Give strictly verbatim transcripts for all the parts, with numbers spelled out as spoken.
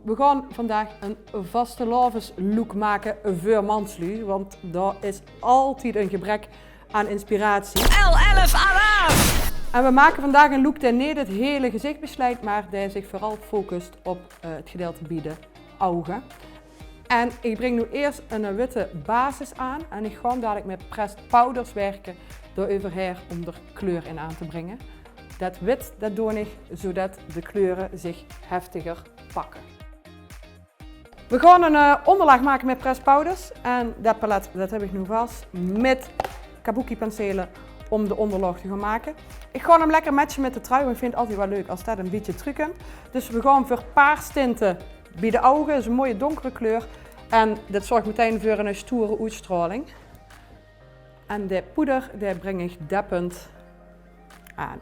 We gaon vandaag 'n vastelaoveslook make veur mansluuj, want dao is altied 'n gebrek aan inspiratie. L elf Alarm! En we make vandaag 'n look dae neet 't hele gezich besjleit, maar dae zich veural focust op, eh, 't gedeelte bie de ouge. En ich bring noe iers 'n witte basis aan en ich gaon dalik mit pressed powders wirke, dao euverhaer óm d'r kleur in aan te bringe. Det wit, det doon ich zodet de kleure zich heftiger pakke. We gaon 'n, eh, óngerlaag make mit pressed powders. En det palet, det höb ich noe vas mit kabuki pensele óm de óngerlaag te gaon make. Ich gaon 'm lekker matche mit de trui, want ich vinj 't altied waal leuk es det 'n bietje trökkump. Dus we gaon veur paars tinte bie de ouge, is 'n mooie donkere kleur. En det zörg metein veur 'n stoere oetstraoling. En de poeder, dae bring ich deppend aan.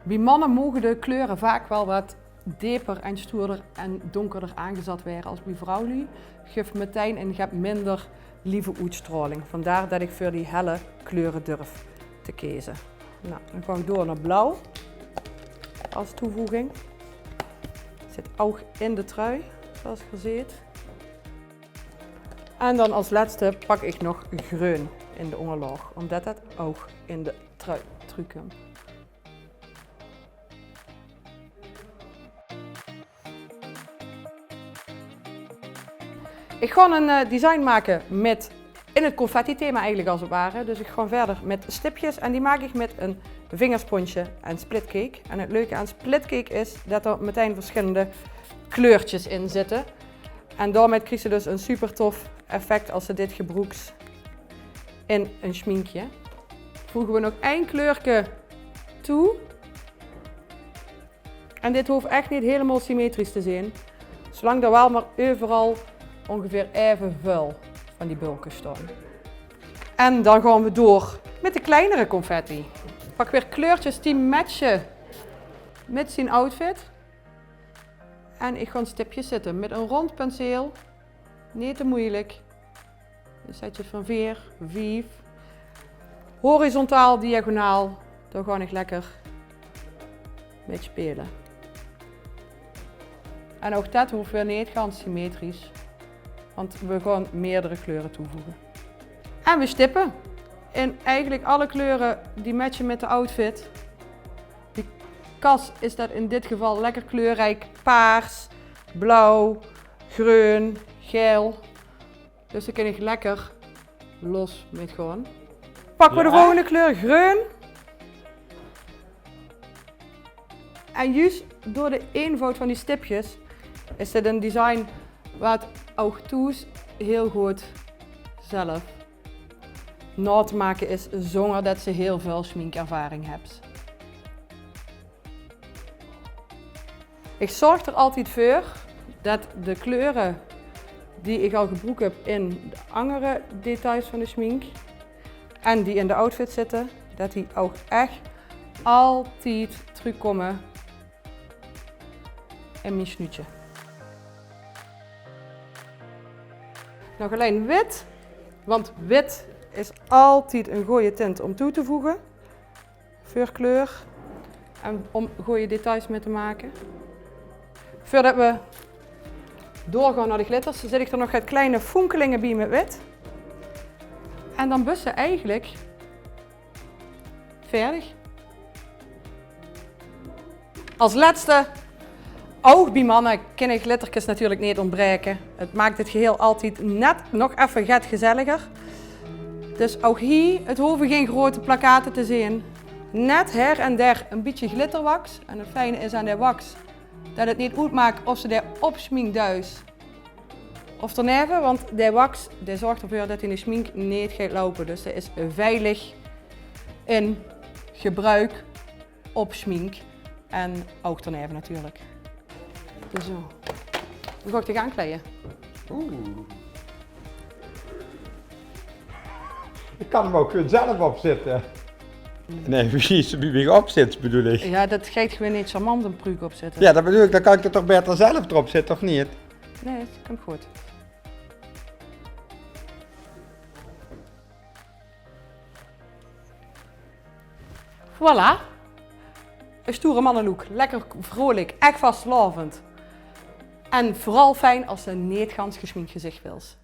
Bie manne moge de kleure vaak waal wat deper en stoerder en donkerder aangezat waere es bie vrouwluuj. Guf metein 'n get minder lieve oetstraoling. Vandaar det ich veur die helle kleure durf te keze. Nou, dan gaon ich door nao blauw es toevoeging. Zit ouch in de trui, zoals geer zeet. En dan es lètste pak ich nog greun in de óngerlaag, ómdet det ouch in de trui trökkump. Ich gaon 'n, eh, design make mit, in 't confetti-thema eigelik es 't ware. Dus ich gaon wiejer mit stipjes en die maak ich mit 'n vingersponsje en splitcake. En 't leuke aan splitcake is det d'r metein versjillende kleurtjes in zitte. En daomit kriegs se dus 'n super tof effect es se dit gebroeks in 'n sjminkje. Voege we nog ein kleurke toe. En dit hoof ech neet hielemaol symmetrisch te zeen, zolang d'r waal mer euveral óngeveer aeveväöl van die bölkes staon. En dan gaon we door mit de kleinere confetti. Pak weer kleurtjes die matche mit zien outfit. En ich gaon stipjes zitte mit 'n rónd penseel. Neet te meujelik. Dan zèt se van veer, vief. Horizontaal, diagonaal. Dao gaon ich lekker mit speule. En ouch det hoof weer neet gans symmetrisch. Want we gaon meerdere kleure toevoege. En we stippe. In eigelik alle kleure die matche mit de outfit. Die kas is det in dit geval lekker kleurriek. Paars, blauw, greun, gael. Dus dao kin ich lekker los mit gaon. Pakke we de volgende kleur, greun. En juus door de einvoud van die stipjes is dit ein design waat ouch thoes hiel good zelf nao te make is, zónger det se hiel väöl sjminkervaring höbs. Ich zörg d'r altied veur det de kleure die ich al gebroek höb in de anger details van de sjmink en die in de outfit zitte, det die ouch ech altied trökkómme in mien snuutje. Nog allein wit, want wit is altied ein gooj tint óm toe te voege veur kleur en óm gooj details mit te make. Veurdet we doorgaon nao de glitters, zèt ich d'r nog get kleine fonkelinge bie mit wit. En dan bös se eigelik veerdig. Als lètste, ouch bie manne kinne glitterkes natuurlik neet óntbraeke. Het maak het geheel altied net nog effe get gezelliger. Dus ouch hie, het hove gein groete plakkate te zeen. Net her en der ein bietje glitterwax. En het fijne is aan de wax det het neet oetmaak of se d'r op sjmink duis of d'r neve, want de wax, dae zörg d'rveur det die sjmink neet geit loupe. Dus dae is veilig in gebruik op sjmink en ouch d'r neve natuurlik. Dus zo. Dan gaon ich dich aankleie. Oeh. Ich kan 'm ouch gewoon zelf opzitte. Nae, precies, wie ich opzit, bedoel ich. Jao, det geit gewoon neet charmant, ein pruuk opzitte. Jao, det bedoel ich, dan kan ich d'r toch baeter zelf d'rop zitte, of neet? Nae, det kump good. Voilà. Ein stoere mannelook. Lekker vrolik. Ech vastelaovend. En veural fijn as se neet gans gesjmink gezich wils.